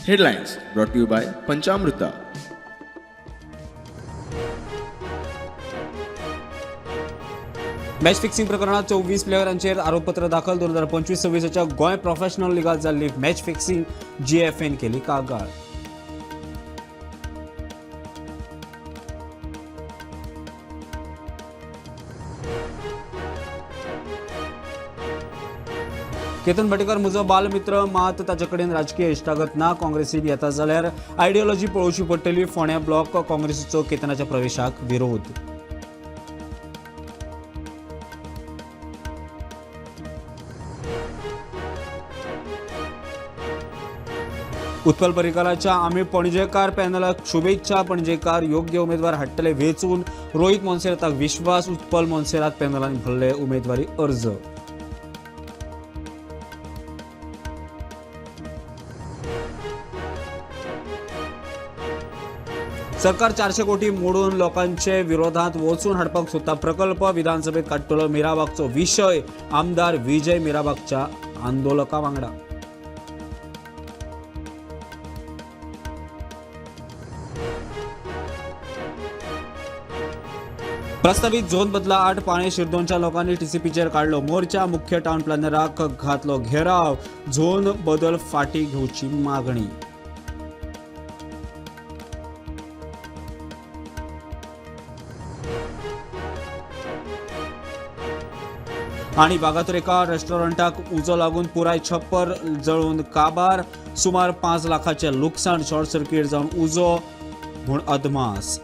Headlines brought to you by Panchamruta. Match fixing प्रकरणात 24 प्लेयरांचेर आरोपपत्र दाखल. 2025-26च्या गोंय प्रोफेशनल लिगात जाल्ली मॅच फिक्सिंग जीएफएन केली कागाळ. केतन भाटीकार म्हजो बालमित्र, मात ताचे कडेन राजकीय इश्टागत ना. काँग्रेसीत येता जाल्यार आयडियोलॉजी पळोवची पडटली. फोंड्या ब्लॉक काँग्रेसीचो केतनाच्या प्रवेशाक विरोध. उत्पल पर्रीकराच्या आमी पणजेकार पॅनलाक शुभेच्छा. पणजेकार योग्य उमेदवार हाडटले वेंचून. रोहित मोन्सेराताक विश्वास. उत्पल मोन्सेरात पॅनलान भरले उमेदवारी अर्ज. सरकार 400 कोटी मोडून लोकांचे विरोधात वचून हाडपाक सोदता प्रकल्प. विधानसभेत काडटलो मिराबागचो विशय. आमदार विजय मिराबागच्या आंदोलका वांगडा. प्रस्तावित झोन बदला आड पाणे शिरदोनच्या लोकांनी टीसीपीचेर काडलो मोर्चा. मुख्य टाउन प्लॅनराक घातलो घेराव. झोन बदल फाटी घेवची मागणी. आणि वागातोर एका रेस्टॉरंटाक उजो लागून पुराय छप्पर जळून काबार. सुमार 5 लाखाचे लुकसाण. शॉर्ट सर्किट जावन उजो म्हूण अदमास.